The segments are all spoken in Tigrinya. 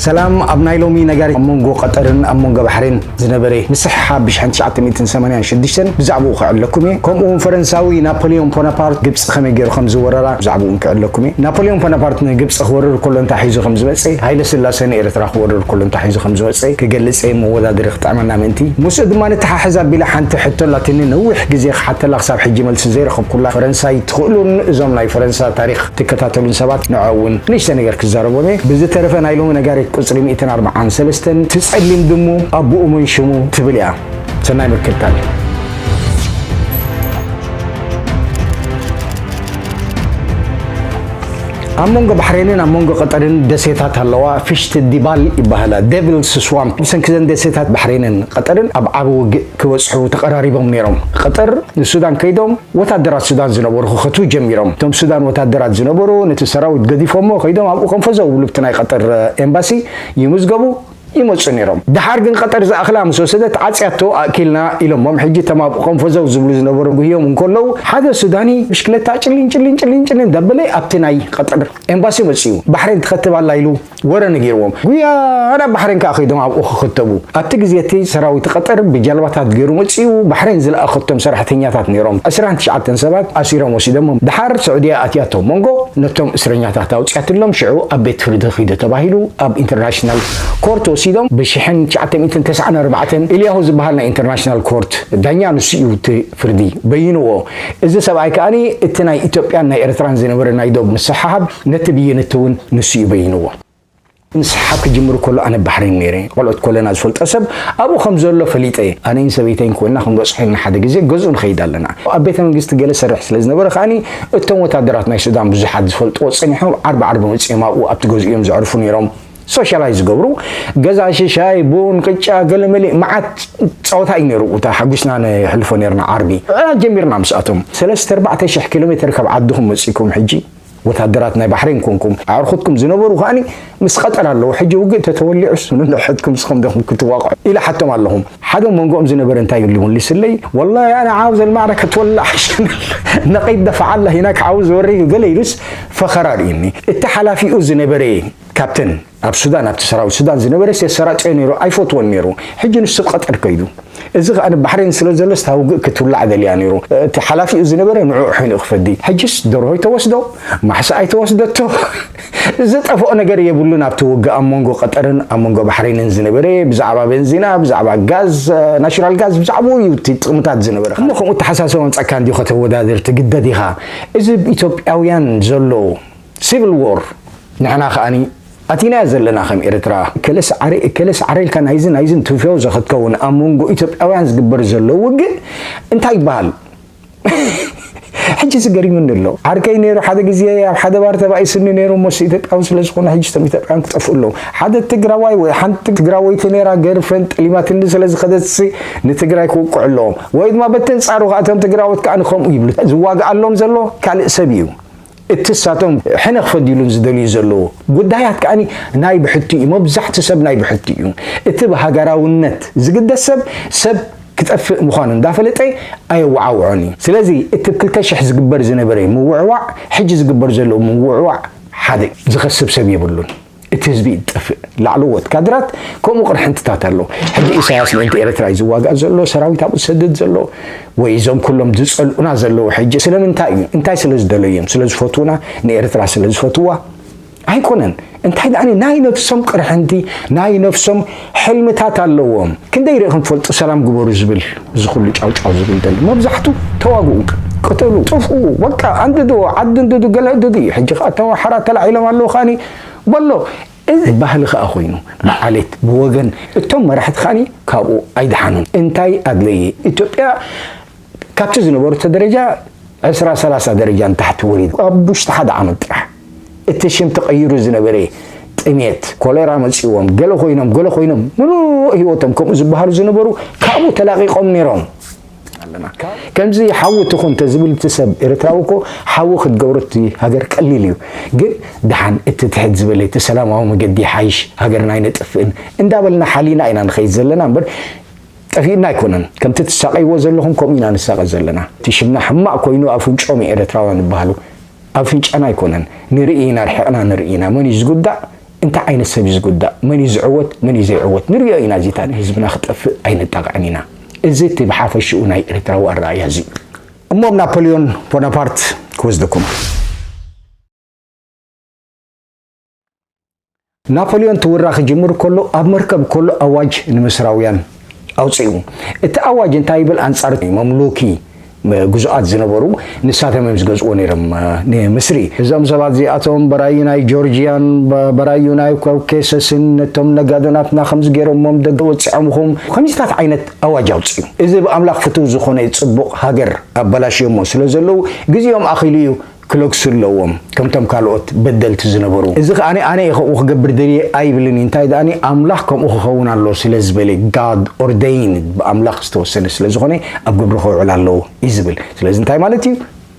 ሰላም። ኣብ ናይ ሎሚ ነጋሪት ኣብ መንጎ ቀጠርን ኣብ መንጎ ባሕሬን ዝነበረ ምስሕሓብ ብሽሕን ትሽዓተ ሚእትን ሰማንያን ሽዱሽተን ብዛዕባኡ ከዕለኩም እየ። ከምኡ እውን ፈረንሳዊ ናፖሊዮን ቦናፓርት ግብፂ ከመይ ገይሩ ከም ዝወረራ ብዛዕባኡ እውን ከዕለኩም እየ። ናፖሊዮን ቦናፓርት ንግብፂ ክወርር ከሎ እንታይ ሒዙ ከም ዝመፀ፣ ሃይለ ስላሴ ንኤርትራ ክወርር ከሎ እንታይ ሒዙ ከም ዝመፀ ክገልፅ እየ፣ መወዳደሪ ክጥዕመና ምእንቲ። ምስኡ ድማ ንተሓሕዝ ኣቢለ ሓንቲ ሕቶ ኣላትኒ፣ ነዊሕ ግዜ ክሓተላ ክሳብ ሕጂ መልሲ ዘይረኸብኩላ። ፈረንሳይ ትኽእሉን እዞም ናይ ፈረንሳ ታሪኽ ትከታተሉን ሰባት ንዐ እውን ንእሽተ ነገር ክዛረቦም እየ። ብዝተረፈ ናይ ሎሚ ነጋሪት ቁፅሪ ሚእትን ኣርባዓን ሰለስተን ትጸሊም ድሙ ኣቦኡ መን ሽሙ ትብል እያ። ሰናይ ምክትታል። ኣብ መንጎ ባሕሬንን ኣብ መንጎ ቀጠርን ደሴታት ኣለዋ። ፊሽት ዲባል ይበሃላ፣ ዴቪልስ ስዋምፕ። ብሰንኪ ዘን ደሴታት ባሕሬንን ቀጠርን ኣብ ዓቢ ውግእ ክበጽሑ ተቐራሪቦም ነይሮም። ቀጠር ንሱዳን ከይዶም ወታደራት ሱዳን ዝነበሩ ክኸትቡ ጀሚሮም። እቶም ሱዳን ወታደራት ዝነበሩ ነቲ ሰራዊት ገዲፎሞ ከይዶም ኣብኡ ከም ፈዘው ብሉ ብቲ ናይ ቀጠር ኤምባሲ ይምዝገቡ ይመጹ ነይሮም። ደሓር ግን ቀጠር ዝኣኽላ ምስ ወሰደት ዓጽያቶ ኣእኪልና ኢሎሞም። ሕጂ እቶም ኣብኡ ከም ፈዘው ዝብሉ ዝነበሩ ጉህዮም እንከለዉ ሓደ ሱዳኒ ብሽክለታ ጭሊን ጭሊን ጭሊን ጭሊን እንዳበለ ኣብቲ ናይ ቀጠር ኤምባሲ መጺኡ። ባሕሬን ትኸትብ ኣላ ኢሉ ወረ ነጊርዎም። ጉያ ናብ ባሕሬን ከኣ ከይዶም ኣብኡ ክኽተቡ። ኣብቲ ግዜ እቲ ሰራዊት ቀጠር ብጃልባታት ገይሩ መጺኡ። ባሕሬን ዝለኣኸቶም ሰራሕተኛታት ነይሮም። ዕስራን ትሽዓተን ሰባት ኣሲሮም ወሲዶሞም። ደሓር ስዑድያ ኣትያቶም። መንጎ ነቶም እስረኛታት ኣውጽያትሎም ሽዑ ኣብ ቤት ፍርዲ ኺዱ ተባሂሉ ኣብ ኢንተርናሽናል ኮርት ወሲዶም። ብሽሕን ትሽዓተ ሚእትን ተስዓን ኣርባዕተን ኢልያሁ ዝበሃል ናይ ኢንተርናሽናል ኮርት ዳኛ ንሱ እዩ እቲ ፍርዲ በይንዎ። እዚ ሰብኣይ ከኣኒ እቲ ናይ ኢትዮጵያን ናይ ኤርትራን ዝነበረ ናይ ዶብ ምስሕሓብ ነቲ ብይን እቲ እውን ንሱ እዩ በይንዎ። ምስሕሓብ ክጅምር ከሎ ኣነ ባሕሬን ነይረ። ቆልዑት ኮለና ዝፈልጦ ሰብ ኣብኡ ከም ዘሎ ፈሊጠ እየ። ኣነይን ሰበይተይን ኮይና ክንበጽሖ ኢልና ሓደ ግዜ ገዝኡ ንኸይድ ኣለና። ኣብ ቤተ መንግስቲ ገለ ሰርሕ ስለ ዝነበረ ከኣኒ እቶም ወታደራት ናይ ሱዳን ብዙሓት ዝፈልጥዎ ጸኒሖም ዓርቢ ዓርቢ መጺኦም ኣብኡ ኣብቲ ገዝኡ እዮም ዘዕርፉ ነይሮም። ሶሻላይዝ ዝገብሩ ገዛ ሽሻይ፣ ቡን፣ ቅጫ፣ ገለ መሊእ መዓት ጸወታ እዩ ነይሩ። እታ ሓጒስና ነሕልፎ ነይርና ዓርቢ። ዕላል ጀሚርና ምስኣቶም። ሰለስተ ኣርባዕተ ሽሕ ኪሎ ሜትር ካብ ዓድኹም መጺእኩም ሕጂ ወታደራት ናይ ባሕሬን ኮንኩም ኣዕርኹትኩም ዝነበሩ ከኣኒ ምስ ቀጠር ኣለዉ። ሕጂ ውግእ ተተወሊዑስ ንንሕትኩም ንስኹም ዲኹም ክትዋቕዑ? ኢለ ሓቶም ኣለኹም። ሓደ መንጎኦም ዝነበረ እንታይ ኢሉ መሊስለይ? ወላሂ ኣነ ዓው ዘልማዕረ ክትወልዕ ሓሸን ነቒት ደፋዓላ ሂናክ ዓው ዝወሪ ገለ ኢሉስ ፈኸራ ርእዩኒ። እቲ ሓላፊኡ ዝነበረ ካፕተን ኣብ ሱዳን፣ ኣብቲ ሰራዊት ሱዳን ዝነበረ የሰራጥዮ ነይሩ፣ ኣይፈትዎን ነይሩ። ሕጂ ንሱ ኣብ ቀጠር ከይዱ። እዚ ኸኣ ንባሕሬን ስለ ዘሎ፣ ስታ ውግእ ክትውላዕ ደልያ ነይሩ። እቲ ሓላፊኡ ዝነበረ ንዕኡ ሒኑ ክፈዲ። ሕጅስ ደርሆ ኣይተወስዶ፣ ማሕሰ ኣይተወስደቶ። ዝጠፍኦ ነገር የብሉን። ኣብቲ ውግእ ኣብ መንጎ ቀጠርን ኣብ መንጎ ባሕሬንን ዝነበረ ብዛዕባ ቤንዚና፣ ብዛዕባ ጋዝ፣ ናቹራል ጋዝ፣ ብዛዕባኡ እዩ እቲ ጥቕምታት ዝነበረ። እሞ ከምኡ ኣተሓሳስባ መምጻእካ እንድዩ ከተወዳድር ትግደድ ኢኻ። እዚ ኣብ ኢትዮጵያውያን ዘሎ ሲቪል ዎር ንሕና ከኣኒ ኣቲናዮ ዘለና ከም ኤርትራ። እከለ ሰዓረ፣ እከለ ሰዓረ ኢልካ ናይዚ ናይዚ እንትውፍዮ ዘኸትከውን ኣብ መንጎ ኢትዮጵያውያን ዝግበር ዘሎ ውግእ እንታይ ይበሃል? ሕጂ ዝገሪሙኒ ኣሎ። ዓርከይ ነይሩ ሓደ ግዜ ኣብ ሓደ ባር ተባኢስኒ ነይሩ፣ እሞ ኢትዮጵያዊ ስለ ዝኾነ ሕጂ እቶም ኢትዮጵያውያን ክጠፍኡ ኣለዎም። ሓደ ትግራዋይ ወይ ሓንቲ ትግራወይቲ ነይራ ገርልፍሬንድ ጠሊማትኒ ስለ ዝኸደትሲ ንትግራይ ክውቅዑ ኣለዎም። ወይ ድማ በቲ ኣንጻሩ ከኣ እቶም ትግራዎት ከኣ ንኸምኡ ይብሉ። ዝዋግኣሎም ዘሎ ካልእ ሰብ እዩ። እቲ እሳቶም ሕነ ክፈድዩሉን ዝደልዩ ዘለዉ ጉዳያት ከኣኒ ናይ ብሕቱ እዩ። መብዛሕቱ ሰብ ናይ ብሕቱ እዩ። እቲ ብሃገራውነት ዝግደስ ሰብ፣ ሰብ ክጠፍእ ምዃኑ እንዳፈለጠ ኣየወዓውዖን እዩ። ስለዚ እቲ ብ ክልተ ሽሕ ዝግበር ዝነበረ ምውዕዋዕ፣ ሕጂ ዝግበር ዘሎ ምውዕዋዕ ሓደ እዩ። ዝኸስብ ሰብ የብሉን። እቲ ህዝቢ እዩ ዝጠፍእ። ላዕለዎት ካድራት ከምኡ ቅርሕንትታት ኣሎ። ሕጂ ኢሳያስ ምእንቲ ኤርትራ እዩ ዝዋጋእ ዘሎ፣ ሰራዊት ኣብኡ ዝሰድድ ዘሎ፣ ወይ እዞም ኩሎም ዝጸልኡና ዘለዉ ሕጂ ስለምንታይ እዩ? እንታይ ስለ ዝደለዩ እዮም? ስለ ዝፈትዉና? ንኤርትራ ስለ ዝፈትዋ? ኣይኮነን። እንታይ ደኣኒ ናይ ነፍሶም ቅርሕንቲ፣ ናይ ነፍሶም ሕልምታት ኣለዎም። ክንደይ ርኢኹም ትፈልጡ ሰላም ግበሩ ዝብል፣ እዚ ኩሉ ጫውጫው ዝብል ዘሎ? መብዛሕቱ ተዋግኡ፣ ቅተሉ፣ ጥፍኡ፣ በቃ ኣንድድዎ፣ ዓዲ እንድዱ፣ ገለ እንድዱ እዩ። ሕጂ ከኣ እቶም ኣምሓራ ተላዒሎም ኣለዉ ከኣኒ በሎ። እዚ ባህሊ ከኣ ኮይኑ ብዓሌት ብወገን እቶም መራሕቲ ከኣኒ ካብኡ ኣይደሓኑን። እንታይ ኣድለየ? ኢትዮጵያ ካብቲ ዝነበረቶ ደረጃ ዕስራ ሰላሳ ደረጃ ንታሕቲ ወሪዱ ኣብ ውሽጢ ሓደ ዓመት ጥራሕ። እቲ ሽም ተቐይሩ ዝነበረ ጥሜት፣ ኮሌራ መጺዎም፣ ገለ ኮይኖም፣ ገለ ኮይኖም፣ ምሉእ ህይወቶም ከምኡ ዝበሃሉ ዝነበሩ ካብኡ ተላቒቖም ነይሮም። ኣለና። ከምዚ ሓዊ ትኹን ተዝብል እቲ ሰብ ኤርትራዊ እኮ ሓዊ ክትገብሮ እቲ ሃገር ቀሊል እዩ። ግን ደሓን እቲ ትሕት ዝበለ እቲ ሰላማዊ መገዲ ይሓይሽ፣ ሃገርና ኣይነጥፍእን እንዳበልና ሓሊና ኢና ንኸይድ ዘለና እምበር ጠፊእና ኣይኮነን። ከምቲ ትሳቐይዎ ዘለኹም ከምኡ ኢና ንሳቐ ዘለና። እቲ ሽምና ሕማቕ ኮይኑ ኣፍንጭኦም እዩ ኤርትራውያን ዝበሃሉ። ኣፍንጫና ኣይኮነን። ንርኢ ኢና፣ ርሒቕና ንርኢ ኢና። መን እዩ ዝጉዳእ? እንታይ ዓይነት ሰብ እዩ ዝጉዳእ? መን እዩ ዝዕወት? መን እዩ ዘይዕወት? ንሪኦ ኢና። እዚታት ህዝብና ክጠፍእ ኣይነጣቕዕን ኢና። እዚ እቲ ብሓፈሽኡ ናይ ኤርትራዊ ኣረኣእያ እዚ እዩ። እሞ ብ ናፖሊዮን ቦናፓርት ክወስደኩም። ናፖሊዮን እቲ ውራ ክጅምር ከሎ ኣብ መርከብ ከሎ ኣዋጅ ንምስራውያን ኣውፅኡ። እቲ ኣዋጅ እንታይ ይብል? ኣንጻር መምሉኪ ግዙኣት ዝነበሩ ንሳቶም እዮም ዝገዝእዎ ነይሮም፣ እ፣ ንምስሪ። እዞም ሰባት እዚኣቶም በራዩ ናይ ጆርጂያን፣ በ-፣ በራዩ ናይ ኮኬሰስን ነቶም ነጋዶ ናትና ከምዚ ገይሮሞም ደገ ወፂዖምኹም። ከምዚታት ዓይነት ኣዋጅ ኣውፅኡ። እዚ ብኣምላኽ ፍትው ዝኾነ ፅቡቕ ሃገር ኣበላሽዮሞ ስለ ዘለዉ ግዜኦም ኣኺሉ እዩ። ክለግሱ ኣለዎም፣ ከምቶም ካልኦት በደልቲ ዝነበሩ። እዚ ከኣ ኣነ፣ ኣነ እየ ከምኡ ክገብር ደልየ ኣይብልን እዩ። እንታይ ደኣኒ፣ ኣምላኽ ከምኡ ክኸውን ኣሎ ስለ ዝበለ፣ God ordained፣ ብኣምላኽ ዝተወሰነ ስለ ዝኾነ፣ ኣብ ግብሪ ክውዕል ኣለዎ እዩ ዝብል። ስለዚ እንታይ ማለት እዩ?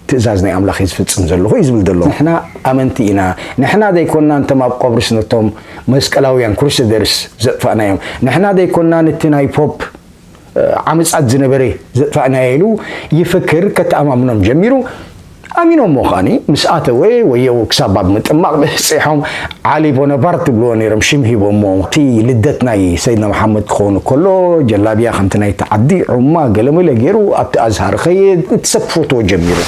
ትእዛዝ ናይ ኣምላኽ እየ ዝፍጽም ዘለኹ እዩ ዝብል ዘሎ። ንሕና ኣመንቲ ኢና። ንሕና ዘይኮንና እንቶም ኣብ ቆብርስ ነቶም መስቀላውያን ክሩሰደርስ ዘጥፋእናዮም። ንሕና ዘይኮንና ነቲ ናይ ፖፕ ዓመጻት ዝነበረ ዘጥፋእናዮ ኢሉ ይፍክር፣ ከተኣማምኖም ጀሚሩ። ኣሚኖሞ ከኣኒ ምስ ኣተወ ወየው ክሳብ ኣብ ምጥማቕ በጺሖም። ዓሊ ቦናፓርት ትብልዎ ነይሮም ሽም ሂቦሞ። እቲ ልደት ናይ ሰይድና መሓመድ ክኸውን ከሎ ጀላብያ ከምቲ ናይቲ ዓዲ ዑማ ገለመለ ገይሩ ኣብቲ ኣዝሃር ኸይድ እቲ ሰብ ክፈትዎ ጀሚሩ።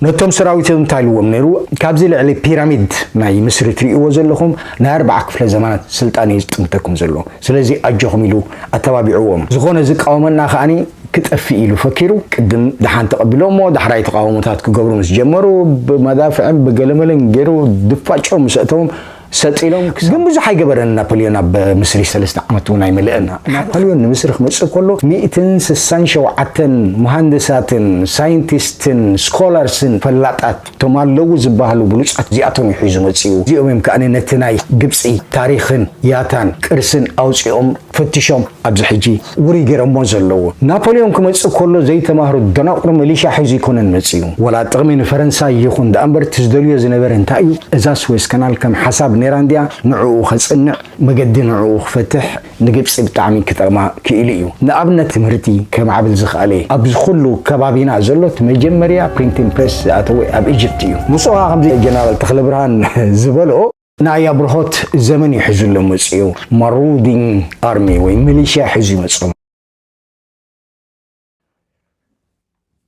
ነቶም ሰራዊት እንታይ ኢልዎም ነይሩ? ካብዚ ልዕሊ ፒራሚድ ናይ ምስሪ ትርእይዎ ዘለኹም ናይ ኣርብዓ ክፍለ ዘመናት ስልጣን እዩ ዝጥምተኩም ዘሎ። ስለዚ ኣጆኹም ኢሉ ኣተባቢዕዎም። ዝኾነ ዝቃወመና ከኣኒ ክጠፍእ ኢሉ ፈኪሩ። ቅድም ደሓን ተቐቢሎሞ፣ ዳሕራይ ተቃውሞታት ክገብሩ ምስ ጀመሩ ብመዳፍዕን ብገለመለን ገይሩ ድፋጮም ምስ ኣእተዎም ሰጥ ኢሎም። ግን ብዙሕ ኣይገበረን ናፖሊዮን ኣብ ምስሪ ሰለስተ ዓመት እውን ኣይመልአን። ናፖሊዮን ንምስሪ ክመጽእ ከሎ ሚእትን ስሳን ሸውዓተን መሃንድሳትን ሳይንቲስትን ስኮላርስን ፈላጣት እቶም ኣለዉ ዝበሃሉ ብሉጻት እዚኣቶም እዩ ሒዙ መጺኡ። እዚኦም እዮም ከኣ ነቲ ናይ ግብጺ ታሪኽን ያታን ቅርስን ኣውጺኦም ፈቲሾም ኣብዚ ሕጂ ውሩይ ገይሮሞ ዘለዉ። ናፖሊዮን ክመጽእ ከሎ ዘይተማህሩ ደናቁር ሚሊሻ ሒዙ ኣይኮነን መጺኡ። ወላ ጥቕሚ ንፈረንሳይ ይኹን ደኣ እምበር እቲ ዝደልዮ ዝነበረ እንታይ እዩ? እዛ ስዌዝ ካናል ከም ሓሳብ ነይራ እንድያ፣ ንዕኡ ከጽንዕ፣ መገዲ ንዕኡ ክፈትሕ፣ ንግብጺ ብጣዕሚ ክጠቕማ ክኢሉ እዩ። ንኣብነት ትምህርቲ ከማዕብል ዝኸኣለ ኣብዚ ኩሉ ከባቢና ዘሎ እቲ መጀመርያ ፕሪንቲንግ ፕሬስ ዝኣተወ ኣብ ኢጅፕት እዩ። ምስኡ ኸኣ ከምዚ ጀነራል ተኽለብርሃን ዝበልኦ ናይ ኣብርሆት ዘመን እዩ ሒዙሎም መጺኡ። ማሩዲንግ ኣርሚ ወይ ሚሊሽያ ሒዙ ይመጽኦም።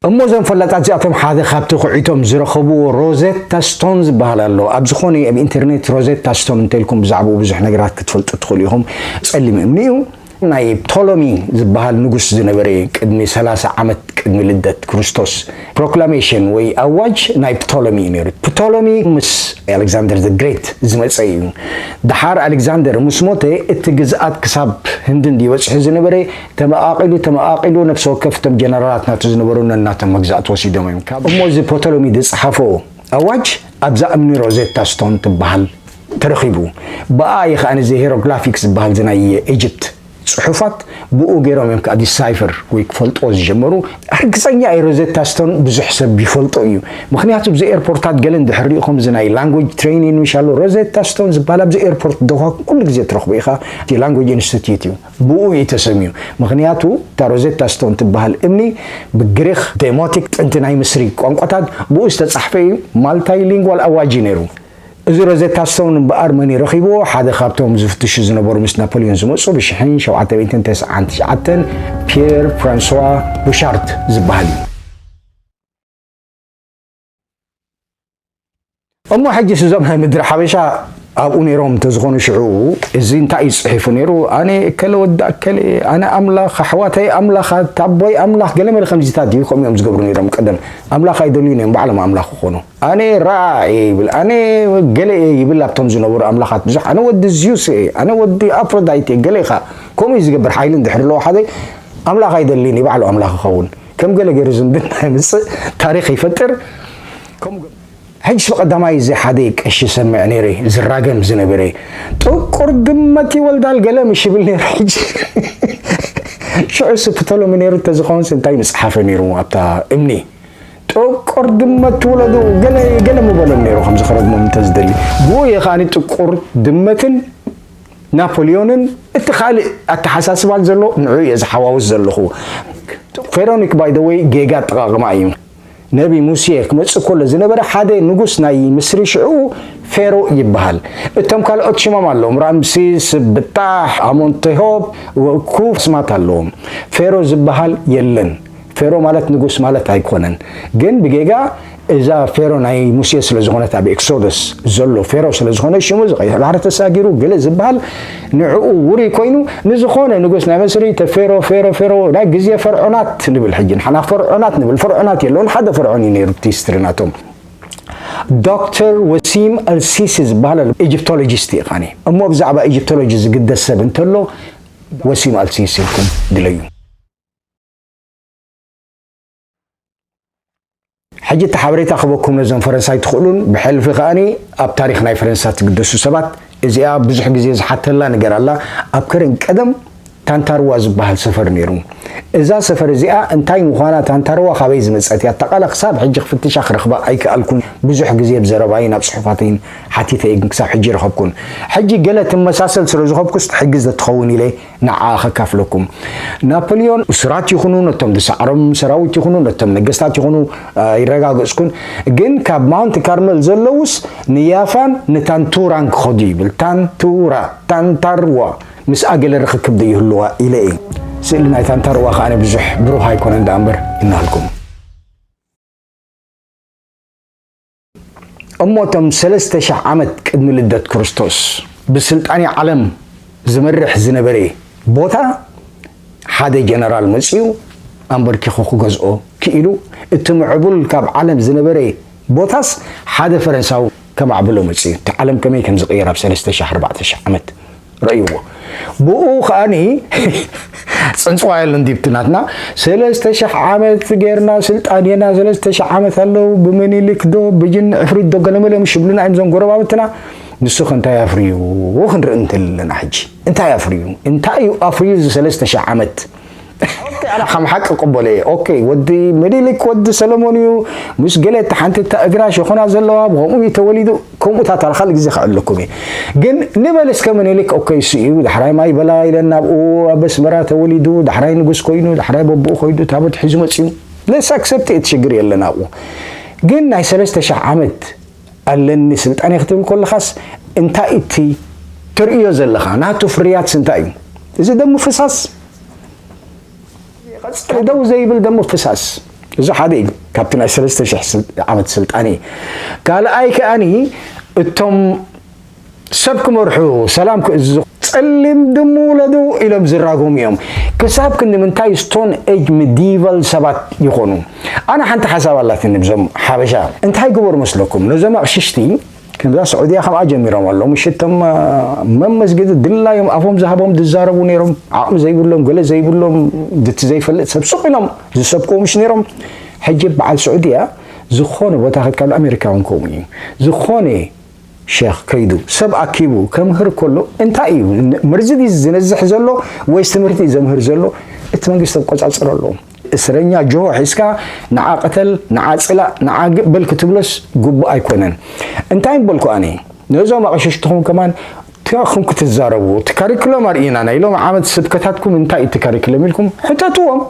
እሞ እዞም ፈላጣት እዚኣቶም ሓደ ካብቲ ኩዒቶም ዝረኸብዎ ሮዜታ ስቶን ዝበሃል ኣሎ። ኣብ ዝኾነ ኣብ ኢንተርኔት ሮዜታ ስቶን እንተልኩም ብዛዕባኡ ብዙሕ ነገራት ክትፈልጡ ትኽእሉ ኢኹም። ጸሊም እምኒ እዩ። ናይ ፕቶሎሚ ዝበሃል ንጉስ ዝነበረ ቅድሚ ሰላሳ ዓመት ቅድሚ ልደት ክርስቶስ ፕሮክላሜሽን ወይ ኣዋጅ ናይ ፕቶሎሚ እዩ ነይሩ። ፕቶሎሚ ምስ ኣሌክዛንደር ዘ ግሬት ዝመጸ እዩ። ደሓር ኣሌክዛንደር ምስ ሞተ እቲ ግዝኣት ክሳብ ህንዲ እንድዩ በጺሑ ዝነበረ ተመቓቒሉ፣ ተመቓቒሉ ነፍሲ ወከፍ እቶም ጀነራላት ናቱ ዝነበሩ ነናቶም መግዛእቲ ወሲዶም እዮም። ካብ እሞ እዚ ፕቶሎሚ ዝጸሓፎ ኣዋጅ ኣብዛ እምኒ ሮዜታ ስቶን ትበሃል ተረኺቡ። ብኣ እዩ ከኣ እዚ ሄሮግላፊክስ ዝበሃል እዚ ናይ ኢጅፕት ጽሑፋት ብኡ ገይሮም እዮም ከኣ ዲሳይፈር ወይ ክፈልጥዎ ዝጀመሩ። ርግጸኛ እየ ሮዜታ ስቶን ብዙሕ ሰብ ይፈልጦ እዩ። ምኽንያቱ ብዚ ኤርፖርታት ገለ እንድሕር ሪኢኹም እዚ ናይ ላንጉጅ ትሬኒንግ ምሽ ኣሎ ሮዜታ ስቶን ዝበሃል ኣብዚ ኤርፖርት ዶሃ ኩሉ ግዜ ትረኽቦ ኢኻ። እቲ ላንጉጅ ኢንስቲትዩት እዩ። ብኡ እዩ ተሰምዩ። ምኽንያቱ እታ ሮዜታ ስቶን ትበሃል እምኒ ብግሪኽ ዴሞቲክ ጥንቲ ናይ ምስሪ ቋንቋታት ብኡ ዝተጻሕፈ እዩ። ማልታይ ሊንጓል ኣዋጅ እዩ ነይሩ። እዚ ሮዜታ ስቶን እምበኣር መን እዩ ረኺብዎ? ሓደ ካብቶም ዝፍትሹ ዝነበሩ ምስ ናፖሊዮን ዝመጹ ብሽሕን ሸውዓተ ሚእትን ተስዓን ትሽዓተን ፒየር ፍራንስዋ ቡሻርት ዝበሃል እዩ። እሞ ሕጂስ እዞም ናይ ምድሪ ሓበሻ ኣብኡ ነይሮም እንተዝኾኑ ሽዑ እዚ እንታይ እዩ ጽሒፉ ነይሩ? ኣነ እከለ ወዲ ኣከለ፣ ኣነ ኣምላኽ፣ ኣሕዋተይ ኣምላኻት፣ ኣቦይ ኣምላኽ፣ ገለመለ ከምዚታት እዩ። ከምኡ እዮም ዝገብሩ ነይሮም ቀደም። ኣምላኽ ኣይደልዩን እዮም፣ ባዕሎም ኣምላኽ ክኾኑ። ኣነ ራ እየ ይብል፣ ኣነ ገለ እየ ይብል ኣብቶም ዝነበሩ ኣምላኻት ብዙሕ። ኣነ ወዲ ዚዩስ እየ፣ ኣነ ወዲ ኣፍሮዳይት እየ፣ ገለ ኢኻ። ከምኡ እዩ ዝገብር። ሓይሊ እንድሕር ኣለዎ ሓደ ኣምላኽ ኣይደልን እዩ፣ ባዕሉ ኣምላኽ ይኸውን። ከም ገለ ገይሩ ዝምድና የምጽእ፣ ታሪኽ ይፈጥር። ከምኡ ገ-፣ ሕጂ ብቐዳማይ እዚ ሓደ ቀሺ ሰምዕ ነይረ፣ ዝራገም ዝነበረ፣ "ጥቁር ድመት ይወልዳል" ገለ ምሽ ይብል ነይሩ። ሕጂ ሽዑ ሲ ፕቶሎሚ ነይሩ እንተዝኸውንስ እንታይ ምጽሓፈ ነይሩ ኣብታ እምኒ? "ጥቁር ድመት ትውለዱ" ገለ፣ ገለ ምበሎም ነይሩ፣ ከምዚ ክረግሞም እንተዝደሊ። ብኡ እየ ከኣኒ ጥቁር ድመትን ናፖሊዮንን እቲ ካልእ ኣተሓሳስባን ዘሎ ንዕኡ እየ ዝሓዋውስ ዘለኹ። ቬሮኒክ ባይ ዘ ወይ ጌጋ ኣጠቓቕማ እዩ። ነቢ ሙሴ ክመጽእ ከሎ ዝነበረ ሓደ ንጉስ ናይ ምስሪ ሽዑ ፌሮ ይበሃል። እቶም ካልኦት ሽሞም ኣለዎም፣ ራምሲስ፣ ብጣሕ፣ ኣሞንቴሆብ፣ ኩፍ ስማት ኣለዎም። ፌሮ ዝበሃል የለን። ፌሮ ማለት ንጉስ ማለት ኣይኮነን። ግን ብጌጋ እዛ ፌሮ ናይ ሙሴ ስለ ዝኾነት፣ ኣብ ኤክሶደስ ዘሎ ፌሮ ስለ ዝኾነ፣ ሽሙ ዝቐይሕ ባሕሪ ተሳጊሩ ገለ ዝበሃል ንዕኡ ውሩይ ኮይኑ፣ ንዝኾነ ንጉስ ናይ መስሪ ተፌሮ፣ ፌሮ፣ ፌሮ፣ ናይ ግዜ ፈርዖናት ንብል። ሕጂ ንሕና ፈርዖናት ንብል፣ ፈርዖናት የለውን፣ ሓደ ፈርዖን እዩ ነይሩ እቲ ሂስትሪ ናቶም። ዶክተር ወሲም ኣልሲሲ ዝበሃል ኣሎ፣ ኢጅፕቶሎጂስት እዩ ኻኒ። እሞ ብዛዕባ ኢጅፕቶሎጂ ዝግደስ ሰብ እንተሎ፣ ወሲም ኣልሲሲ ኢልኩም ድለዩ። ሕጂ እቲ ሓበሬታ ክበኩም ነዞም ፈረንሳይ ትኽእሉን፣ ብሕልፊ ከኣኒ ኣብ ታሪኽ ናይ ፈረንሳ ትግደሱ ሰባት። እዚኣ ብዙሕ ግዜ ዝሓተላ ነገር ኣላ። ኣብ ከረን ቀደም ታንታርዋ ዝበሃል ሰፈር ነይሩ። እዛ ሰፈር እዚኣ እንታይ ምዃና፣ ታንታርዋ ካበይ ዝመጸት እያ፣ ኣጠቓላ ክሳብ ሕጂ ክፍትሻ ክረኽባ ኣይከኣልኩን። ብዙሕ ግዜ ብዘረባይን ኣብ ጽሑፋተይን ሓቲተ እየ፣ ግን ክሳብ ሕጂ ረኸብኩን። ሕጂ ገለ ትመሳሰል ስለ ዝኸብኩስ ትሕግዝ ትኸውን ኢለ ንዓ ከካፍለኩም። ናፖሊዮን እሱራት ይኹኑ፣ ነቶም ዝሰዓሮም ሰራዊት ይኹኑ፣ ነቶም ነገስታት ይኹኑ፣ ኣ፣ ይረጋገጽኩን። ግን ካብ ማውንት ካርመል ዘለውስ ንያፋን ንታንቱራን ክኸዱ ይብል። ታንቱራ፣ ታንታርዋ፣ ምስኣ ገለ ርኽክብ ዶ ይህልዋ ኢለ እየ። ስእሊ ናይ ታንታርዋ ከኣ ብዙሕ ብሩህ ኣይኮነን ደኣ እምበር እናልኩም። እሞ እቶም ሰለስተ ሺሕ ዓመት ቅድሚ ልደት ክርስቶስ ብስልጣኔ ዓለም ዝመርሕ ዝነበረ ቦታ ሓደ ጀነራል መጺኡ ኣንበርኪኹ ክገዝኦ ክኢሉ፣ እቲ ምዕቡል ካብ ዓለም ዝነበረ ቦታስ ሓደ ፈረንሳዊ ከማዕብሎ መጺኡ። እቲ ዓለም ከመይ ከም ዝቕየር ኣብ ሰለስተ ሺሕ ኣርባዕተ ሺሕ ዓመት ረእይዎ። ብኡ ከኣኒ ጽንጽዋ የለን ዲብቲ ናትና ሰለስተ ሺሕ ዓመት ጌርና ስልጣኔና፣ ሰለስተ ሺሕ ዓመት ኣለዉ፣ ብምኒልክ ዶ፣ ብጅን ዕፍሪት ዶ፣ ገለመለ ምሽ ይብሉና እዮም እዞም ጎረባብትና። ንሱ ከ እንታይ ኣፍርዩ ክንርኢ እንተለና ሕጂ፣ እንታይ ኣፍርዩ? እንታይ እዩ ኣፍርዩ እዚ ሰለስተ ሺሕ ዓመት? ኦኬ፣ ኣነ ከም ሓቂ ቅበሎ እየ። ኦኬ፣ ወዲ ምኒልክ ወዲ ሰለሞን እዩ፣ ምስ ገለ እታ ሓንቲ እታ እግራ ሸኾና ዘለዋ፣ ብኸምኡ እዩ ተወሊዱ። ከምኡታት ኣለ ካልእ ግዜ ከዕለኩም እየ። ግን ንበል እስከ ምኒልክ፣ ኦኬ፣ እሱ እዩ። ዳሕራይ ማይ በላ ኢለን ናብኡ ኣብ ኣስመራ ተወሊዱ፣ ዳሕራይ ንጉስ ኮይኑ፣ ዳሕራይ በብኡ ኮይዱ ታቦት ሒዙ መጺኡ። Let's accept it፣ ሽግር የለን ኣብኡ። ግን ናይ ሰለስተ ሺሕ ዓመት ኣለኒ ስልጣኔ ክትብል ከለኻስ እንታይ እቲ ትርእዮ ዘለኻ? ናቱ ፍርያትስ እንታይ እዩ? እዚ ደም ምፍሳስ ቀጽሊ ደው ዘይብል ደም ምፍሳስ። እዚ ሓደ እዩ ካብቲ ናይ ሰለስተ ሺሕ ስል-፣ ዓመት ስልጣኔ። ካልኣይ ከኣኒ እቶም ሰብ ክመርሑ፣ ሰላም ክእዝዙ፣ ጸሊም ድሙ ውለዱ ኢሎም ዝራጎሙ እዮም። ክሳብ ክንዲ ምንታይ ስቶን ኤጅ ሚዲቫል ሰባት ይኾኑ? ኣነ ሓንቲ ሓሳብ ኣላትኒ ብዞም ሓበሻ። እንታይ ግበሩ መስለኩም? ነዞም ኣቕሽሽቲ ከምዛ ስዑድያ ከምኣ ጀሚሮም ኣለዉ። ምሽቶም፣ አ፣ መመስጊድ ድላዮም ኣፎም ዝሃቦም ዝዛረቡ ነይሮም። ዓቕሚ ዘይብሎም፣ ገለ ዘይብሎም፣ ድቲ ዘይፈልጥ ሰብ ሱቕ ኢሎም ዝሰብክዎ ምሽ ነይሮም። ሕጂ በዓል ስዑድያ ዝኾነ ቦታ ከካሉ ኣሜሪካ እውን ከምኡ እዩ። ዝኾነ ሸኽ ከይዱ ሰብ ኣኪቡ ከምህር ከሎ እንታይ እዩ? ን-፣ መርዚ ድዩ ዝነዝሕ ዘሎ ወይስ ትምህርቲ እዩ ዘምህር ዘሎ? እቲ መንግስቲ ተቆጻጽሮ ኣለዎ። እስረኛ ጆሆ ሒዝካ ንዓ ቅተል፣ ንዓ ጽላእ፣ ንዓ ግእ በል ክትብሎስ ግቡእ ኣይኮነን። እንታይ ምበልኩ ኣነ? ነዞም ኣቕሽሽትኹም ከማን ትኹም ክትዛረቡ፣ እቲ ካሪኩለም ኣርእዩና፣ ናይ ሎሚ ዓመት ስብከታትኩም እንታይ እዩ እቲ ካሪኩለም ኢልኩም ሕተትዎም።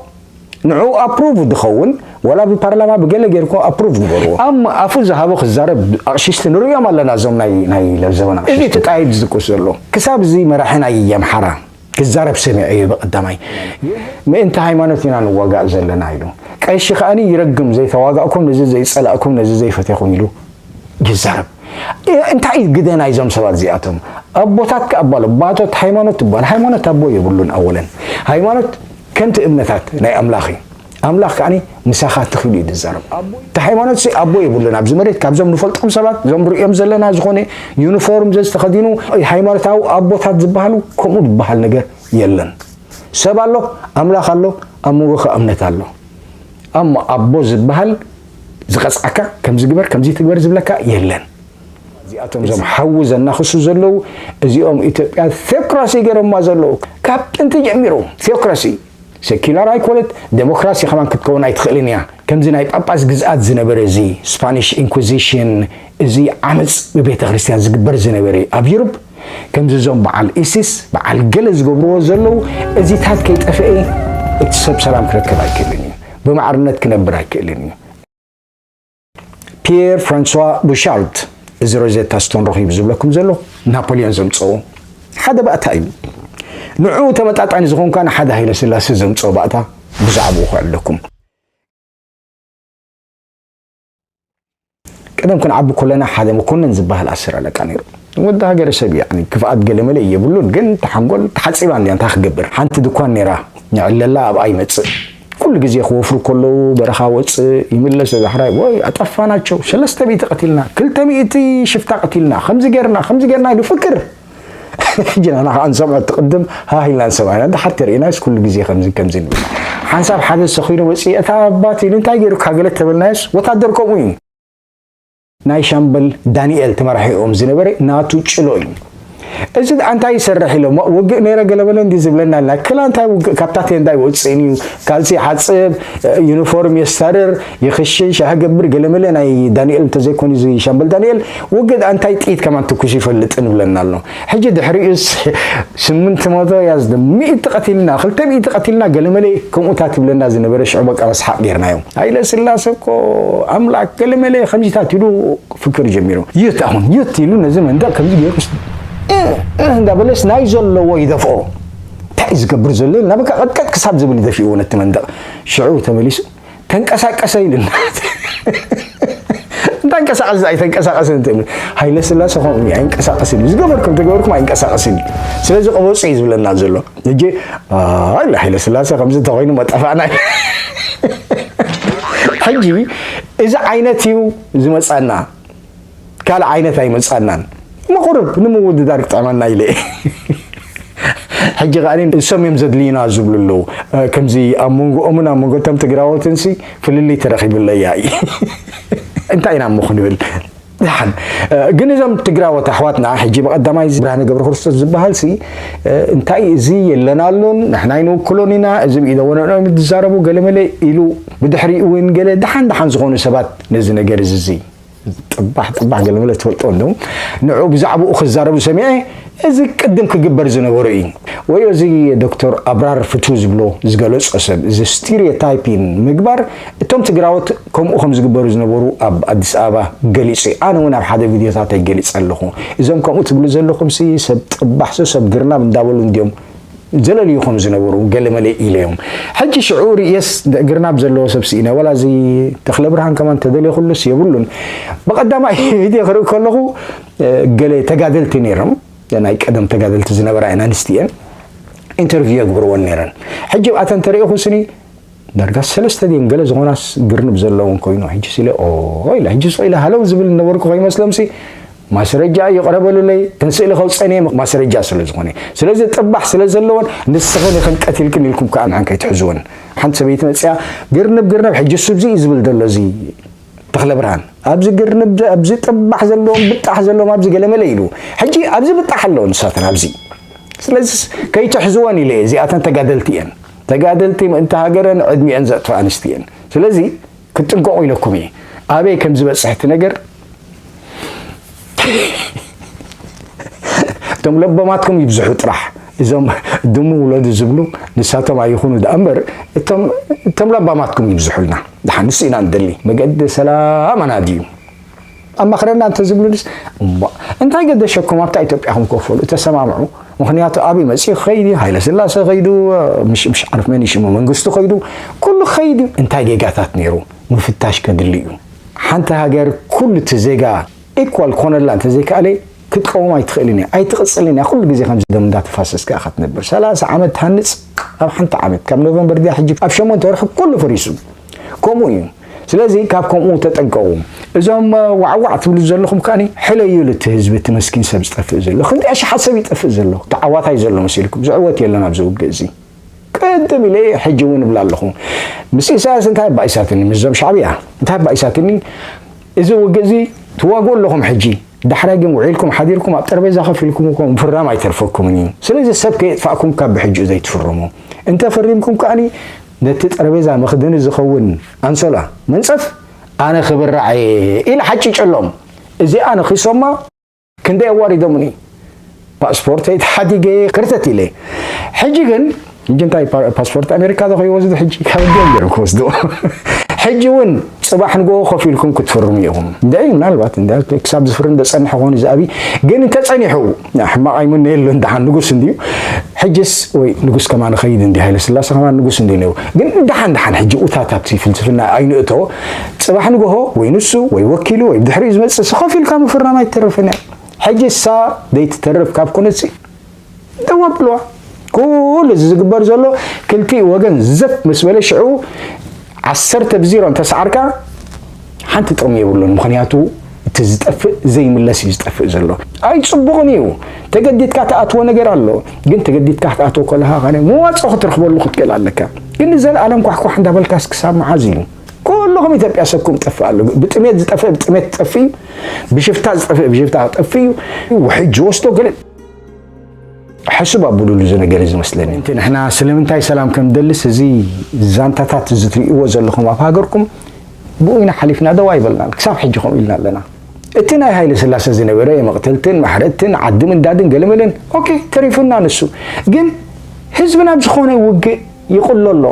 ንዕኡ ኣፕሩቭ ዝኸውን፣ ወላ ብፓርላማ ብገለ ጌርኩም ኣፕሩቭ ግበርዎ። ኣም-፣ ኣፉ ዝሃቦ ክዛረብ ኣቕሽሽቲ ንርእዮም ኣለና፣ እዞም ናይ፣ ናይ ለዘበና። እዚ ኣቕሽሽቲ። እቲ ጣይድ ዝቁስ ዘሎ። ክሳብ እዚ መራሒ ናይ ኣምሓራ ክዛረብ ሰሚዐዮ ብቐዳማይ። ምእንቲ ሃይማኖት ኢና ንዋጋእ ዘለና ኢሉ። ቀሺ ከኣኒ ይረግም፣ ዘይተዋጋእኩም፣ ነዚ ዘይጸላእኩም፣ ነዚ ዘይፈተኹም ኢሉ ይዛረብ። እ-፣ እንታይ እዩ ግደ ናይዞም ሰባት እዚኣቶም? ኣቦታት ከኣ እባሉ፣ ኣባቶት ሃይማኖት ትባል። ሃይማኖት ኣቦ የብሉን። ኣወለን፣ ሃይማኖት ከምቲ እምነታት ናይ ኣምላኽ እዩ። ኣምላኽ ከኣኒ ምሳኻ ትኽ ኢሉ እዩ ዝዛረብ። እቲ ሃይማኖት ሲ ኣቦ የብሉን ኣብዚ መሬት። ካብዞም ንፈልጦም ሰባት፣ እዞም ንርእዮም ዘለና፣ ዝኾነ ዩኒፎርም ዘዝተኸዲኑ ሃይማኖታዊ ኣቦታት ዝበሃሉ፣ ከምኡ ዝበሃል ነገር የለን። ሰብ ኣሎ፣ ኣምላኽ ኣሎ፣ ኣብ መንጎ ከኣ እምነት ኣሎ። ኣሞ ኣቦ ዝበሃል ዝቐጽዓካ፣ ከምዚ ግበር፣ ከምዚ ትግበር ዝብለካ የለን። እዚኣቶም እዞም ሓዊ ዘናኽሱ ዘለዉ፣ እዚኦም ኢትዮጵያ ቴኦክራሲ ገይሮማ ዘለዉ። ካብ ጥንቲ ጀሚሩ ቴኦክራሲ፣ ሴኪላር ኣይኮነት፣ ዴሞክራሲ ከማን ክትከውን ኣይትኽእልን እያ። ከምዚ ናይ ጳጳስ ግዝኣት ዝነበረ፣ እዚ ስፓኒሽ ኢንኩዚሽን፣ እዚ ዓመፅ ብቤተ ክርስቲያን ዝግበር ዝነበረ ኣብ ዩሮፕ፣ ከምዚ እዞም በዓል ኢሲስ፣ በዓል ገለ ዝገብርዎ ዘለዉ፣ እዚታት ከይጠፍአ እቲ ሰብ ሰላም ክረክብ ኣይክእልን እዩ። ብማዕርነት ክነብር ኣይክእልን እዩ። ፒየር ፍራንስዋ ቡሻርድ፣ እዚ ሮዜታ ስቶን ረኺቡ ዝብለኩም ዘሎ ናፖሊዮን ዘምፀኦ ሓደ ባእታ እዩ። ንዑ ተመጣጣኒ ዝኾንካ ንሓደ ሃይለ ስላሴ ዘምፀኦ ባእታ ብዛዕባኡ ክዕለኩም። ቀደም ክንዓቢ ከለና ሓደ መኮንን ዝበሃል ኣስር ኣለቃ ነይሩ። ወዲ ሃገረሰብ እዩ፣ ያኒ ክፍኣት ገለመለ የብሉን፣ ግን ተሓንጎል ተሓፂባ እንዲያ እንታይ ክገብር። ሓንቲ ድኳን ነይራ፣ ንዕለላ ኣብኣ ይመፅእ። ኩሉ ግዜ ክወፍሩ ከለዉ በረኻ ወፅእ ይምለስ፣ ዳሕራይ ወይ ኣጠፋናቸው፣ ሰለስተ ሚእቲ ቀቲልና፣ ክልተ ሚእቲ ሽፍታ ቀቲልና፣ ከምዚ ጌርና ከምዚ ጌርና ኢሉ ፍክር። ሕጂ ንሕና ከዓ ንሰምዖ፣ እቲ ቅድም ሃህ ኢልና ንሰምዖ ኢና፣ ድሓር ተርእናስ ኩሉ ግዜ ከምዚ ከምዚ ንብል። ሓንሳብ ሓደ ሰኺኑ መፅኡ፣ እታ ኣባት ኢሉ እንታይ ገይሩካ ገለ ተበልናዮስ፣ ወታደር ከምኡ እዩ። ናይ ሻምበል ዳንኤል ተመራሒኦም ዝነበረ ናቱ ጭሎ እዩ። እዚ ደኣ እንታይ ይሰርሕ ኢሎም፣ ውግእ ነይረ ገለመለ እንዲ ዝብለና ኣላ። ክላ እንታይ ውግእ፣ ካብታ ቴንዳ ይወፅእን እዩ፣ ካልሲ ይሓፅብ፣ ዩኒፎርም የስታርር፣ ይኽሽን፣ ሻሂ ገብር፣ ገለመለ ናይ ዳንኤል እንተዘይኮኑ፣ እዚ ሻምበል ዳንኤል ውግእ ደኣ እንታይ ጥይት ከማን ትኩስ ይፈልጥ ንብለና ኣሎ። ሕጂ ድሕሪኡስ ስምንት መቶ ያዝ፣ ሚእቲ ቀቲልና፣ ክልተ ሚእቲ ቀቲልና፣ ገለመለ ከምኡታት ይብለና ዝነበረ ሽዑ በቃ መስሓቕ ጌርናዮ። ሃይለ ስላሰ እኮ ኣምላክ ገለመለ ከምዚታት ኢሉ ክፍክር ጀሚሩ። ዩት ኣሁን ዩት ኢሉ ነዚ መንደቕ ከምዚ ገይሩ ስ-፣ እ፣ እ እንዳበለስ ናይ ዘለዎ ይደፍኦ። እንታይ እዩ ዝገብር ዘሎ ኢልና በቃ ቀጥቀጥ ክሳብ ዝብል ይደፍእዎ ነቲ መንደቕ። ሽዑ ተመሊሱ ተንቀሳቀሰ ኢልና። እንተንቀሳቀስ ኣይተንቀሳቀስን እንተ ሃይለ ስላሰ ከምኡ እዩ፣ ኣይንቀሳቀስን እዩ። ዝገበርኩም ተገበርኩም ኣይንቀሳቀስን እዩ። ስለዚ ቅበጹ እዩ ዝብለና ዘሎ። ሕጂ፣ ኣይ፣ ሃይለ ስላሰ ከምዚ እንተኾይኑ መጠፋእና እዩ። ሕጂ፣ እዚ ዓይነት እዩ ዝመጻና። ካልእ ዓይነት ኣይመጻናን። እሞ ቁሩብ ንምውድዳር ክጥዕመና ኢለ እየ። ሕጂ ከኣ እሶም እዮም ዘድልዩና ዝብሉ ኣለዉ። እ፣ ከምዚ ኣብ መንጎኦምን ኣብ መንጎ እቶም ትግራዎትን ሲ ፍልልይ ተረኺቡለይ እዩ። እንታይ ኢና እሞ ክንብል? ደሓን፣ እ፣ ግን እዞም ትግራዎት ኣሕዋትና፣ ሕጂ ብቐዳማይ እዚ ብርሃነ ገብረ ክርስቶስ ዝበሃል ሲ፣ እ፣ እንታይ እዚ የለናሉን፣ ንሕና ኣይንውክሎን ኢና፣ እዚ ብኢደ ወነኖም ዝዛረቡ ገለመለ ኢሉ፣ ብድሕሪኡ እውን ገለ ደሓን ደሓን ዝኾኑ ሰባት ነዚ ነገር እዚ፣ እዚ ጥባሕ ጥባሕ ገለመለ ትፈልጦ ኣለዉ። ንዑ ብዛዕባኡ ክዛረቡ ሰሚዐ፣ እዚ ቅድም ክግበር ዝነበሮ እዩ። ወይ እዚ ዶክተር ኣብራር ፍትሁ ዝብሎ ዝገለጾ ሰብ፣ እዚ ስቲሪዮታይፒን ምግባር፣ እቶም ትግራዎት ከምኡ ከም ዝግበሩ ዝነበሩ ኣብ ኣዲስ ኣበባ ገሊጹ እዩ። ኣነ እውን ኣብ ሓደ ቪድዮታተይ ገሊጸ ኣለኹ። እዞም ከምኡ ትብሉ ዘለኹም ሲ ሰብ ጥባሕ ሶ ሰብ ግርናብ እንዳበሉ እንድዮም ዘለልዩ ከም ዝነበሩ ገለመለ ኢለዮም። ሕጂ ሽዑ ርእየስ ግርናብ ዘለዎ ሰብ ስኢነ፣ ዋላ እዚ ተኽለ ብርሃን ከማን ተደልየ ኩሉስ የብሉን። ብቐዳማይ ቪድዮ ክርኢ ከለኹ፣ እ፣ ገለ ተጋደልቲ ነይሮም፣ ናይ ቀደም ተጋደልቲ ዝነበራ እየን፣ ኣንስቲ እየን፣ ኢንተርቪው የግብርወን ነይረን። ሕጂ ኣብኣተን ተርእኹ ስኒ ዳርጋ ሰለስተ ድየን ገለ ዝኾናስ ግርንብ ዘለውን ኮይኑ፣ ሕጂ ስለ፣ ኦ፣ ኢለ፣ ሕጂ ስቕ ኢለ ሃለው ዝብል ነበርኩ ከይመስሎም ሲ፣ ማስረጃ ይቕረበሉለይ፣ ተን ስእሊ ከውፀን እየ ማስረጃ ስለ ዝኾነ። ስለዚ ጥባሕ ስለ ዘለወን፣ ንስኽን ኢኽን ቀቲልክን ኢልኩም ከኣ ንዓን ከይትሕዝወን። ሓንቲ ሰበይቲ መፅያ፣ ግርንብ፣ ግርንብ፣ ሕጂ እሱ እዚ እዩ ዝብል ዘሎ፣ እዚ ተኽለ ብርሃን። ኣብዚ ግርንብ፣ ኣብዚ ጥባሕ ዘለዎም፣ ብጣሕ ዘለዎም፣ ኣብዚ ገለመለ ኢሉ። ሕጂ ኣብዚ ብጣሕ ኣለዎ ንሳተን ኣብዚ። ስለዚ ከይትሕዝወን ኢለ እየ፣ እዚኣተን ተጋደልቲ እየን። ተጋደልቲ ምእንቲ ሃገረን ዕድሚኤን ዘጥፍኣ ኣንስቲ እየን። ስለዚ ክትጥንቀቑ ኢለኩም እየ። ኣበይ ከም ዝበፅሕ እቲ ነገር፣ እቶም ለቦማትኩም ይብዝሑ ጥራሕ። እዞም ድሙ ውለዱ ዝብሉ ንሳቶም ኣይኹኑ ደኣ እምበር፣ እቶም፣ እቶም ለባማትኩም ይብዝሑልና። ደሓን ንሱ ኢና ንደሊ። መገዲ ሰላም ኣናድዩ። ኣማኽረና እንተዝብሉንስ፣ እሞ እንታይ ገደሸኩም ኣብታ ኢትዮጵያኹም ኮፈሉ፣ ተሰማምዑ። ምኽንያቱ ኣበይ መጺኡ ክኸይድ እዩ፣ ሃይለ ስላሰ ኸይዱ፣ ምሽ-፣ ምሽ ዓርፍ መን እዩ ሽሙ፣ መንግስቱ ኸይዱ፣ ኩሉ ኸይዱ። እንታይ ጌጋታት ነይሩ ምፍታሽ ከድሊ እዩ። ሓንቲ ሃገር ኩሉ እቲ ዜጋ ኢኳል ክኾነላ እንተዘይከኣለ ክትቀውም ኣይትኽእልን እያ፣ ኣይትቕጽልን እያ። ኩሉ ግዜ ከምዚ ደም እንዳተፋሰስካ ኢኻ ትነብር። ሰላሳ ዓመት ትሃንጽ፣ ኣብ ሓንቲ ዓመት ካብ ኖቨምበር ድያ ሕጂ ኣብ ሸሞንተ ወርሒ ኩሉ ፈሪሱ። ከምኡ እዩ። ስለዚ ካብ ከምኡ ተጠንቀቑ። እዞም ዋዕዋዕ ትብሉ ዘለኹም ከኣኒ ሕለዩሉ እቲ ህዝቢ፣ እቲ መስኪን ሰብ ዝጠፍእ ዘሎ። ክንደይ ኣሽሓት ሰብ ይጠፍእ ዘሎ። ተዓዋታይ ዘሎ መሲልኩም። ዝዕወት የለን ኣብዚ ውግእ እዚ። ቅድም ኢለ ሕጂ እውን እብላ ኣለኹ። ምስ ኢሳያስ እንታይ ባኢሳትኒ፣ ምስዞም ሻዕብያ እንታይ ባኢሳትኒ፣ እዚ ውግእ እዚ ትዋግኡ ኣለኹም ሕጂ። ዳሕራይ ግን ውዒልኩም ሓዲርኩም ኣብ ጠረጴዛ ኮፍ ኢልኩም እኮ ምፍራም ኣይተርፈኩምን እዩ። ስለዚ ሰብ ከየጥፋእኩም ካብ ብሕጂኡ ዘይትፍርሙ። እንተ ፈሪምኩም ከኣኒ ነቲ ጠረጴዛ መኽደኒ ዝኸውን ኣንሶላ፣ መንጸፍ፣ ኣነ ክብራዕ እየ ኢለ ሓጭጨሎም። እዚኣ ነኺሶማ ክንደይ ኣዋሪዶምኒ። ፓስፖርተይ ተሓዲገ ክርተት ኢለ። ሕጂ ግን፣ ሕጂ እንታይ ፓ-፣ ፓስፖርት ኣሜሪካ ዶ ከይወስዱ ሕጂ ካብ እንዲኦም ገይሮም ክወስዱ። ሕጂ እውን ጽባሕ ንጎሆ ኮፍ ኢልኩም ክትፍርሙ ኢኹም። እንድዒ ምናልባት እንዳ ክሳብ ዝፍርም ደጸንሐ ኾኑ ዝኣቢ፣ ግን እንተጸኒሑ፣ ሕማቕ ኣይምነየሉ፣ እንድሓን ንጉስ እንድዩ። ሕጅስ ወይ ንጉስ ከማን ኸይድ እንዲ፣ ሃይለ ስላሴ ከማን ንጉስ እንዲ ነይሩ። ግን እንድሓን ድሓን ሕጂ ኡታት ኣብቲ ፍልስፍና ኣይንእቶ። ጽባሕ ንጎሆ ወይ ንሱ ወይ ወኪሉ ወይ ብድሕሪኡ ዝመጽእ ሲ ኮፍ ኢልካ ምፍራም ኣይትተርፍን እያ። ሕጂ እሳ ዘይትተርፍ ካብ ኮነሲ ደው ኣብልዋ። ኩሉ እዚ ዝግበር ዘሎ ክልቲኡ ወገን ዘፍ ምስ በለ ሽዑ ዓሰርተ ብዜሮ እንተሰዓርካ ሓንቲ ጥቕሚ የብሉን። ምኽንያቱ እቲ ዝጠፍእ ዘይምለስ እዩ ዝጠፍእ ዘሎ። ኣይጽቡቕን እዩ። ተገዲድካ ትኣትዎ ነገር ኣሎ። ግን ተገዲድካ ክትኣትዎ ከለኻ ኸነ መዋጽኦ ክትረኽበሉ ክትክእል ኣለካ። ግን ንዘለኣለም ኳሕኳሕ እንዳበልካስ ክሳብ መዓዝ እዩ? ኩልኹም ኢትዮጵያ ሰብኩም ጠፍእ ኣሎ። ብጥሜት ዝጠፍእ ብጥሜት ጠፍእ እዩ። ብሽፍታ ዝጠፍእ ብሽፍታ ጠፍእ እዩ። ውሕጅ ወስዶ ገለ ሕሱብ ኣብሉሉ እዚ ነገር እዚ መስለኒ። እቲ ንሕና ስለምንታይ ሰላም ከም ደልስ እዚ ዛንታታት እዚ ትርእይዎ ዘለኹም ኣብ ሃገርኩም ብኡ ኢና ሓሊፍና ደው ኣይበልናን። ክሳብ ሕጂ ከምኡ ኢልና ኣለና። እቲ ናይ ሃይለ ስላሴ ዝነበረ መቕተልትን ማሕረድትን ዓዲ ምንዳድን ገለመለን ኦኬ ተሪፉና ንሱ። ግን ህዝብና ኣብ ዝኾነ ውግእ ይቕሎ ኣሎ።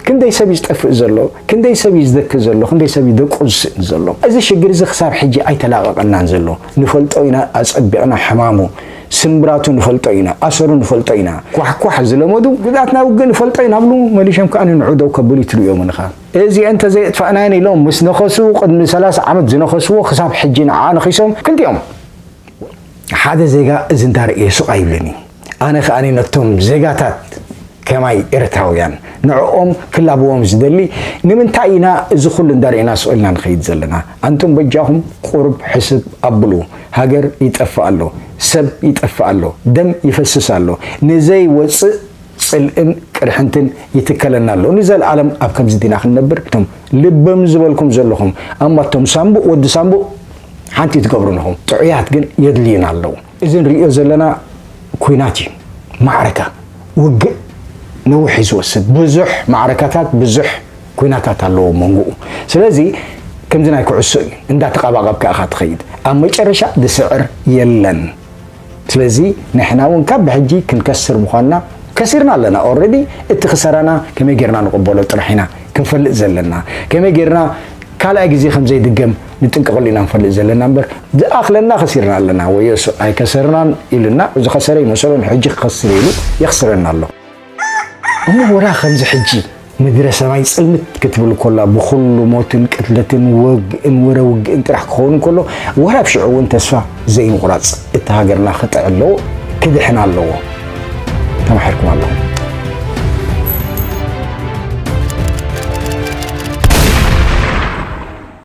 ክንደይ ሰብ እዩ ዝጠፍእ ዘሎ፣ ክንደይ ሰብ እዩ ዝደኪ ዘሎ፣ ክንደይ ሰብ እዩ ደቁ ዝስእን ዘሎ። እዚ ሽግር እዚ ክሳብ ሕጂ ኣይተላቐቐናን ዘሎ። ንፈልጦ ኢና ኣጸቢቕና ሕማሙ፣ ስምብራቱ ንፈልጦ ኢና፣ ኣሰሩ ንፈልጦ ኢና። ኳሕኳሕ ዝለመዱ ጉድኣት ናይ ውግእ ንፈልጦ ኢና ብሉ መሊሾም ከኣ ንንዑ ደው ከብሉ ይትርእዮም ንኻ። እዚአን እንተዘየጥፋእናየን ኢሎም ምስ ነኸሱ፣ ቅድሚ ሰላሳ ዓመት ዝነኸስዎ ክሳብ ሕጂ ንዓ ነኺሶም ክልቲኦም። ሓደ ዜጋ እዚ እንዳርእየ ሱቕ ኣይብልን እዩ። ኣነ ከኣ ነቶም ዜጋታት ከማይ ኤርትራውያን ንዕኦም ክላብዎም ዝደሊ ንምንታይ ኢና እዚ ኩሉ እንዳርእና ስቕ ኢልና ንኸይድ ዘለና? ኣንቱም በጃኹም ቁሩብ ሕስብ ኣብሉ። ሃገር ይጠፍእ ኣሎ፣ ሰብ ይጠፍእ ኣሎ፣ ደም ይፈስስ ኣሎ። ንዘይወጽእ ጽልእን ቅርሕንትን ይትከለና ኣሎ። ንዘለኣለም ኣብ ከምዚ ዲና ክንነብር? እቶም ልብም ዝበልኩም ዘለኹም ኣማቶም ሳምቡእ ወዲ ሳምቡእ ሓንቲ ትገብሩ ንኹም። ጥዑያት ግን የድልዩና ኣለዉ። እዚ ንርእዮ ዘለና ኲናት እዩ። ማዕረካ፣ ውግእ ነዊሕ እዩ ዝወስድ። ብዙሕ ማዕረካታት፣ ብዙሕ ኲናታት ኣለዎ መንጎኡ። ስለዚ ከምዚ ናይ ኩዕሶ እዩ። እንዳተቓባቐብካ ኢኻ ትኸይድ። ኣብ መጨረሻ ዝስዕር የለን። ስለዚ ንሕና እውን ካብ ብሕጂ ክንከስር ምዃንና ከሲርና ኣለና። ኦልሬዲ እቲ ክሰራና ከመይ ጌርና ንቕበሎ ጥራሕ ኢና ክንፈልጥ ዘለና። ከመይ ጌርና ካልኣይ ግዜ ከም ዘይድገም ንጥንቀቐሉ ኢና ንፈልጥ ዘለና እምበር፣ ዝኣኽለና ከሲርና ኣለና። ወዮ ሱ ኣይከሰርናን ኢሉና፣ ዝኸሰረ ይመሰሎ ንሕጂ ክኸስር ኢሉ የኽስረና ኣሎ። እሞ ወላ ከምዚ ሕጂ ምድረ ሰማይ ጽልምት ክትብል ኮላ፣ ብኹሉ ሞትን ቅትለትን ወግእን ወረ ውግእን ጥራሕ ክኸውን እንከሎ፣ ወላ ኣብ ሽዑ እውን ተስፋ ዘይምቑራጽ፣ እቲ ሃገርና ክጥዕ ኣለዎ፣ ክድሕን ኣለዎ። ተማሒርኩም ኣለኹም።